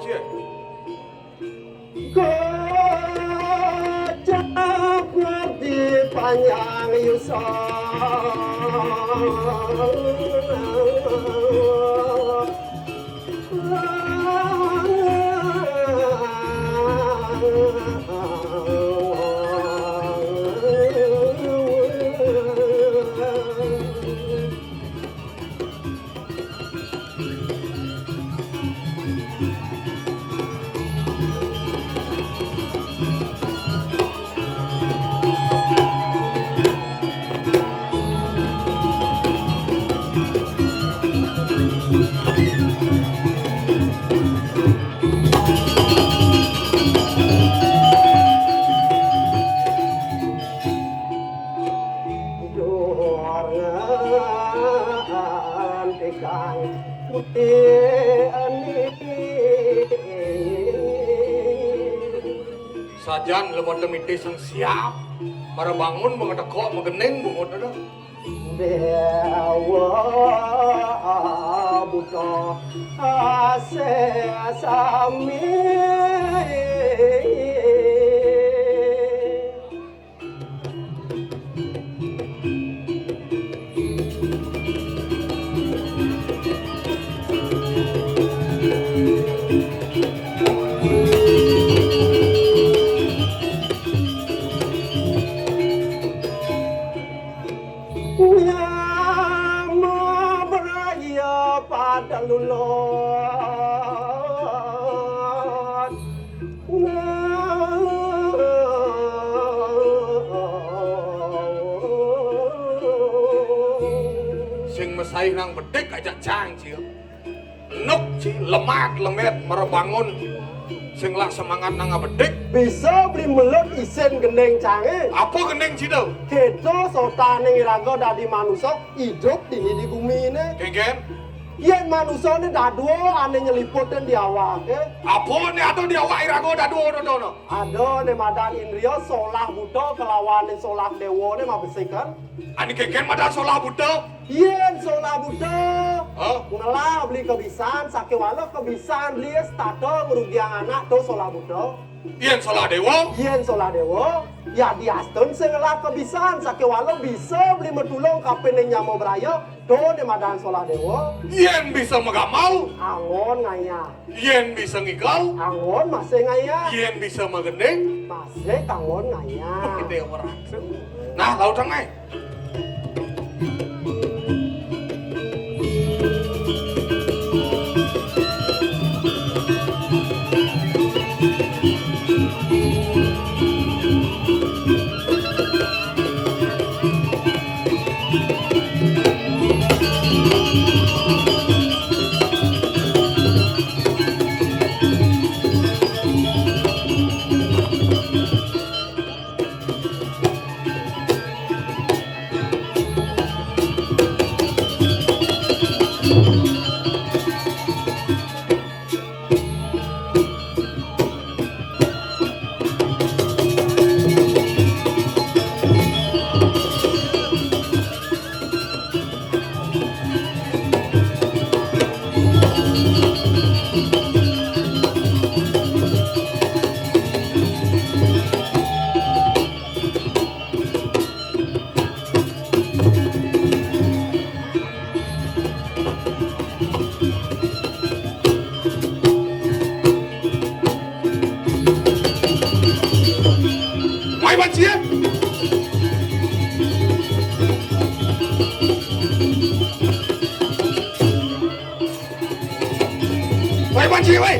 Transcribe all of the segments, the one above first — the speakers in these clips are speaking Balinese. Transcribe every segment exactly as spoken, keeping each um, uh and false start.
Gajah ngerti panjang yuswa. Durungan tikang putih ani. Sajan lemot lemite sang siap, mara bangun, mara teka, magending, bungut ada. Dewa buta asih sami. Nyama beraya pada lulon. Sing mesai nang bedik ajak cang, Cil. Nuk, Cil, lemat, lemet, mara bangun. Sing lah semangat nang abedik. Bisa beli melut isin gending cange. Apa gending, Cil? Kita sota ning iraga dadi manusa, idup dini di gumi ne. Kengken? Yen manusa ne dadua ane nyeliputin di awake. Apa ne ada di awak iraga dadua, dadua, no? Ada ne madan indria, solah buta kelawan ne solah dewa ne mabesikan. Ane kengken madan solah buta? Yen solah buta. Hah? Ngelah beli kebisan, sakewala kebisan beli setata ngerugiang anak to solah buta. Yen solah dewa? Yen solah dewa, ya diastun sing ngelah kebisan, sakewala bisa beli metulung kapining nyama beraya, to ne madan solah dewa. Yen bisa megamal? Anggon ngayah. Yen bisa ngigal? Anggon masih ngayah. Yen bisa magending? Masih kanggon ngayah. Kita yang merasa. Nah, laut tangai. Mai banci, eh. Mai banci, wai.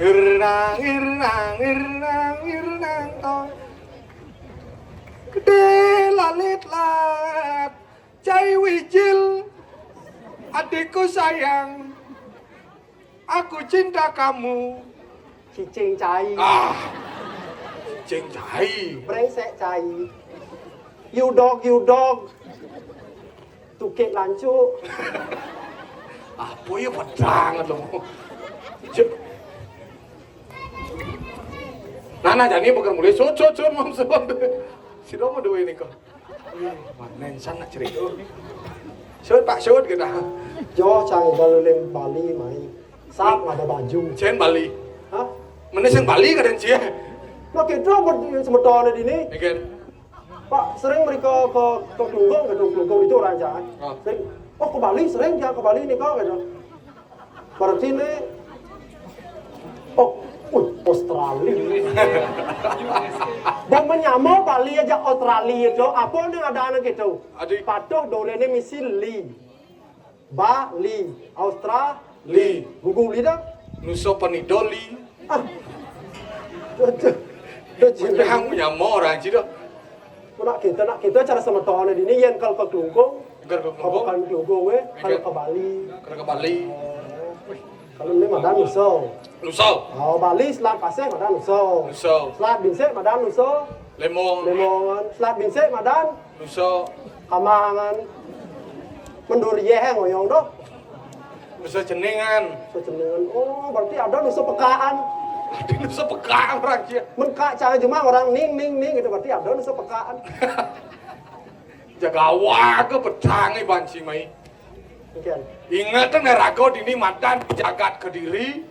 Hirnang, hirnang, hirnang, hirnang, tong. Gede lalit lat, cai wijil, adikku sayang, aku cinta kamu. Cicing cai. Ah, cicing cai. Brengsek cai. You dog, you dog. Tukik lancuk. Apa ya pedang to? Cuk. Nah, nah, jani bakal mulai. Sut, sut, sut, Mam, sut. Sira mau duwe nika. Ih, mana insan nak cerita. Sut, Pak, sut, kata. Jo, cang, kalau lem Bali, mai. Sap, ada baju. Cen Bali. Hah? Mana sing Bali kadang cie? Nah, kita buat semeton di ini. Nggih. Pak, sering mereka ke, ke Klungkung, ke Klungkung itu orang jahat. Ah. Sering, oh, ke Bali, sering dia ke Bali nih, kok, gitu. Berarti ini, oh, uh, Australia. Bang menyama Bali aja Australia itu, apa nih ada anak itu? Adi. Patuh dole ini misi Li. Bali, Australia. Li. Gugu Li dah. Nusa Penida Li. Ah. Tuh, tuh. Tuh, Cina. Hang menyama orang Cina. Nak kita, nak kita cara semeton di ini, yen kalau ke Klungkung, Ger ke Klungkung. Kabupaten Klungkung, weh, kalau ke Bali. Kalau ke Bali. Kalau ini madan Nusa. Nusa. Oh, Bali, Selat Paseh, madan Nusa. Nusa. Selat Binsek, madan Nusa. Lemong. Lemongan. Selat Binsek, madan. Nusa. Kamangan. Mendur yeh ngoyong doh. Nusa Ceningan. Nusa Ceningan. Oh, berarti ada Nusa Pekaan. Ada Nusa Pekaan orang Cina. Mengkak cara cuma orang ning, ning, ning gitu. Berarti ada Nusa Pekaan. Jagawa ke pedang ni banci mai. Ingat, raga dini madan di jagat Kediri,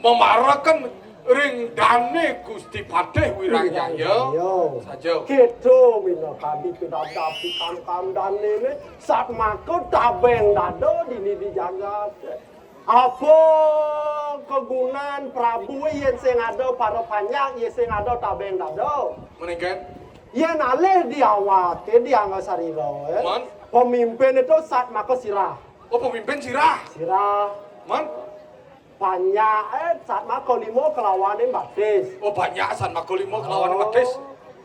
mamarekan ring dane Gusti Patih Wirajaya. Saja. Keto minakadi pidabdab pikangkang dane ne, satmaka tabeng dada dini di jagat. Apa kagunan Prabu yen sing ada para panjak, yen sing ada tabeng dada? Meniken? Yen alih di awake, di angga sarira, eh. Pemimpin itu satmaka sirah. Oh, pemimpin sirah. Sirah. Panjak, eh, satmaka lima kelawaning batis. Oh, panjak satmaka lima kelawaning batis.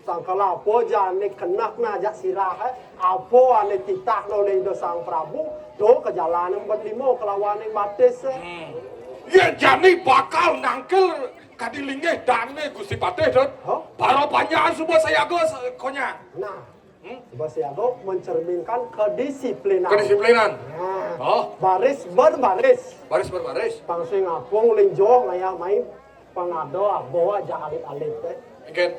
Sangkala apa jani keneh ngajak sirah, eh? Apa ane titah oleh Ida Sang Prabu, to ka jalan empat lima kelawaning batis, eh? Hmm. Yen jani bakal nangkil kadi linggih dane Gusti Patih, Dut. Hah? Para panjakan suba sayaga, se-, konya. Nah, hmm? Suba sayaga mencerminkan kedisiplinan. Kedisiplinan. Nah, oh. Baris berbaris. Baris berbaris. Pang sing apung linjoh ngayah main pangada abo aja alit-alit, eh. Mungkin.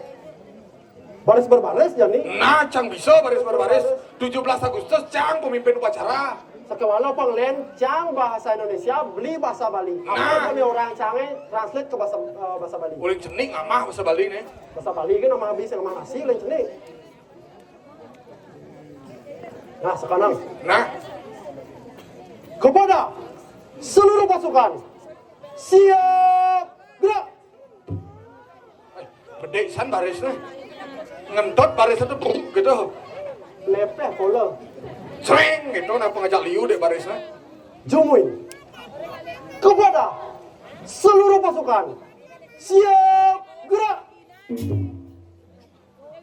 Baris berbaris jani. Nah, cang bisa baris berbaris. Tujuh belas Agustus cang pemimpin upacara. Sakewala pang len cang bahasa Indonesia, beli bahasa Bali. Nah. Apa kami orang cange translate ke bahasa, eh, bahasa Bali. Ulin cenik ngamah bahasa Bali nih. Bahasa Bali kan nama habis yang mana sih ulin cenik. Nah, sekarang. Nah. Kepada seluruh pasukan, siap gerak. Bedik san barisnya. Ngentot barisnya tuh buk gitu. Lepeh pula. Sering gitu, napa ngajak liu dek barisnya. Jumuin. Kepada seluruh pasukan. Siap gerak.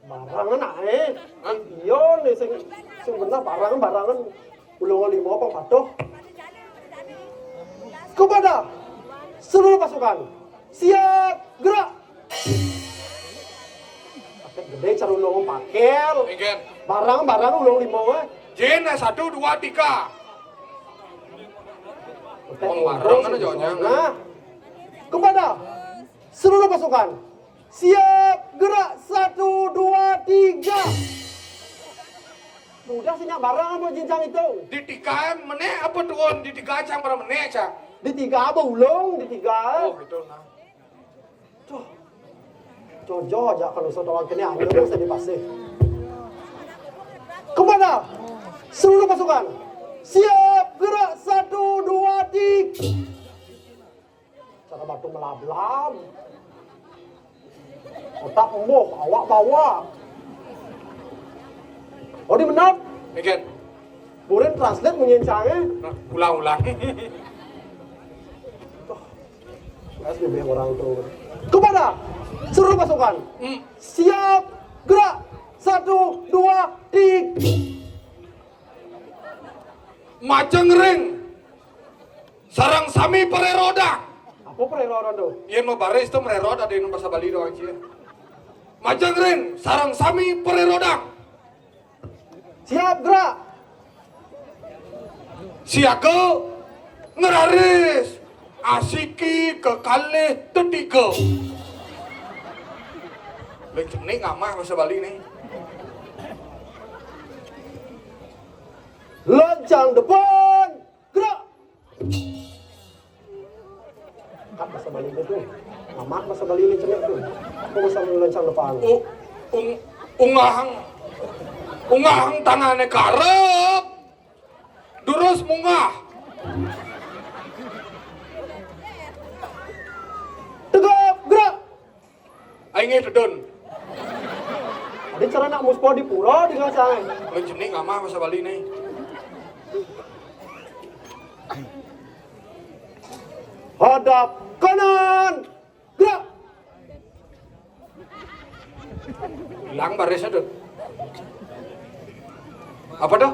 Barangan ae. Hah? Iya nih sing sing bener barangan barangan. Ulung lima apa patuh. Kepada seluruh pasukan, siap gerak. Paket gede cara ulung pakel. Barang-barang ulung lima, eh. Jin, eh, satu, dua, tiga. Paket Wong barang mana jawabnya? Nah, kepada seluruh pasukan, siap gerak, satu, dua, tiga. Udah sih nyak barang apa jincang itu? Di tiga menek apa tuun? Di tiga cang berapa menek cang? Di tiga apa ulung? Di tiga. Oh, gitu nah. Tuh. Jojo aja kalau soto kene aja usah dipasih. Kepada seluruh pasukan, siap gerak, satu, dua, tiga. Cara batu melablab. Otak embuh, awak bawak. Oh, di benar? Mungkin. Burin translate munyin cange. Nah, ulang-ulang. Tuh. Harus lebih orang tuh. Kepada seluruh pasukan. Hmm. Siap, gerak. Satu, dua, tiga. Majeng ring. Sareng sami parerodan. Apa parerodan tuh? Yen mau baris tuh mererod ada yang bahasa Bali doang cie. Majeng ring, sareng sami parerodan. Siap gerak. Siaga ngeraris. Asiki kekalih tetiga. Lek cenik ngamah bahasa Bali nih. Loncang depan. Gerak. Kat bahasa Bali itu. Amat bahasa Bali ini cenik tuh. Aku bahasa Bali loncang depan. U-, ung-, ungahang, ungahang tangane karep, durus munggah. Tegap, gerak. Aing nggih tedun. Ada cara nak muspo di pura di ngasang. Lain jenih ngamah bahasa Bali nih. Hadap kanan, gerak. Hilang barisnya, Dun. Apa dah?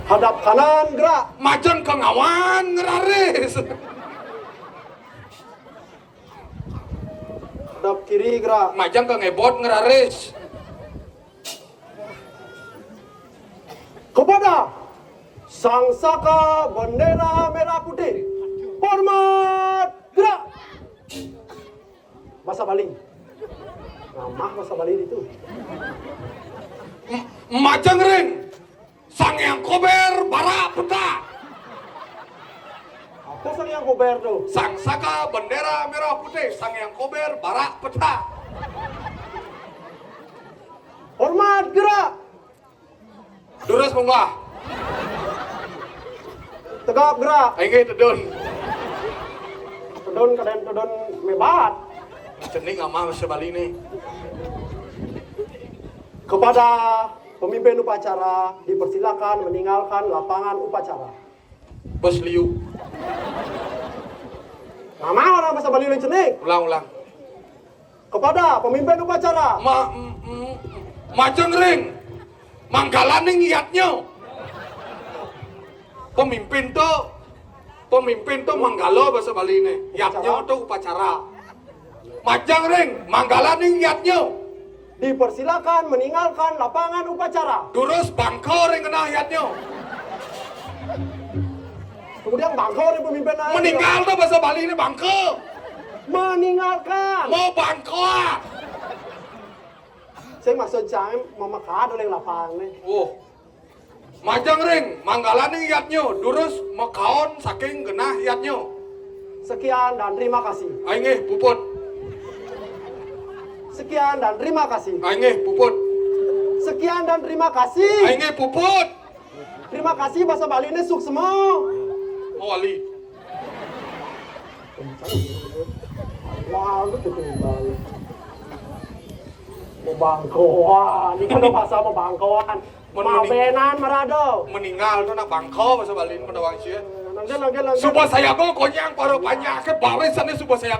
Hadap kanan, gerak. Majeng ke ngawan, ngeraris. Hadap kiri, gerak. Majeng ke ngebot, ngeraris. Kepada Sang Saka bendera merah putih, hormat, gerak. Bahasa Bali. Ngamah bahasa Bali itu. M-, majeng ring. Sang Hyang Kober, barak petak. Kober tuh. Sang Saka bendera merah putih, Sang Hyang Kober barak peta. Hormat gerak. Durus munggah. Tegap gerak. Inggih tedun. Tedun kadén tedun mébat. Cening amah basa Bali né. Kepada pemimpin upacara dipersilakan meninggalkan lapangan upacara. Bos liu. Nama orang basa Bali lain cening? Ulang, ulang. Kepada pemimpin upacara. Ma, m, m, majeng ring. Manggalaning yadnya. Pemimpin to, pemimpin to manggala basa Bali né. Yadnya to upacara. Majeng ring, manggalaning yadnya. Dipersilakan meninggalkan lapangan upacara. Durus bangka ring genah yadnya. Kemudian bangka ring pemimpin lain. Meninggal to basa Bali né bangka. Meninggalkan. Mau bangka. Sing maksud cang mamakaad ring lapangan né. Oh. Majeng ring, manggalaning yadnya, durus makaon saking genah yadnya. Sekian dan terima kasih. Inggih, puput. Sekian dan terima kasih. Inggih, puput. Sekian dan terima kasih. Inggih, puput. Terima kasih basa Bali né suksma. Mawali. Wah, lu tuh Bali. Mabangkoan, ini kan bahasa mabangkoan. Mun meni-, mabénan marada. Meninggal to nak bangka basa Bali né pada wangsia. Nanggil, nanggil, nanggil. Suba sayaga konyang para panjake barisané suba sayaga.